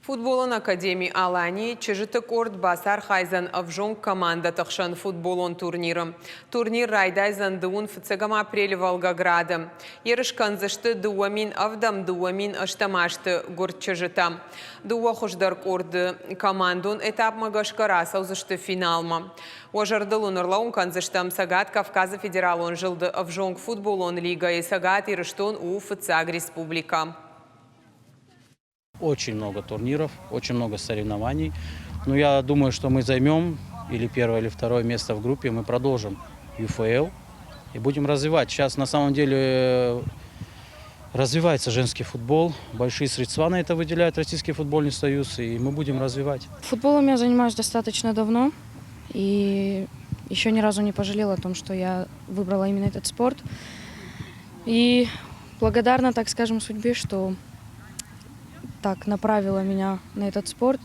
Футболон академи Алани-йы чызджыты къорд бацархайдзӕн ӕвзонг командӕты хсӕн футболон турниры. Турнир райдайдзӕн дыууын фыццӕгӕм апрелы Волгограды. Ерыс кӕндзысты 2007, 2008 азты гуырд чызджытӕ. Дыууӕ хуыздӕр къорды командон этапмӕ гӕсгӕ рацӕудзысты финалмӕ. Уӕ зӕрдыл уын ӕрлӕууын кӕндзыстӕм, Цӕгат Кавказы федералон зылды ӕвзонг футболон лигӕйы Цӕгат Ирыстон у фыццаг республикӕ. Очень много турниров, очень много соревнований. Но я думаю, что мы займем или первое, или второе место в группе, мы продолжим ЮФЛ и будем развивать. Сейчас на самом деле развивается женский футбол, большие средства на это выделяет Российский футбольный союз, и мы будем развивать. Футболом я занимаюсь достаточно давно, и еще ни разу не пожалела о том, что я выбрала именно этот спорт. И благодарна, так скажем, судьбе, что так направила меня на этот спорт.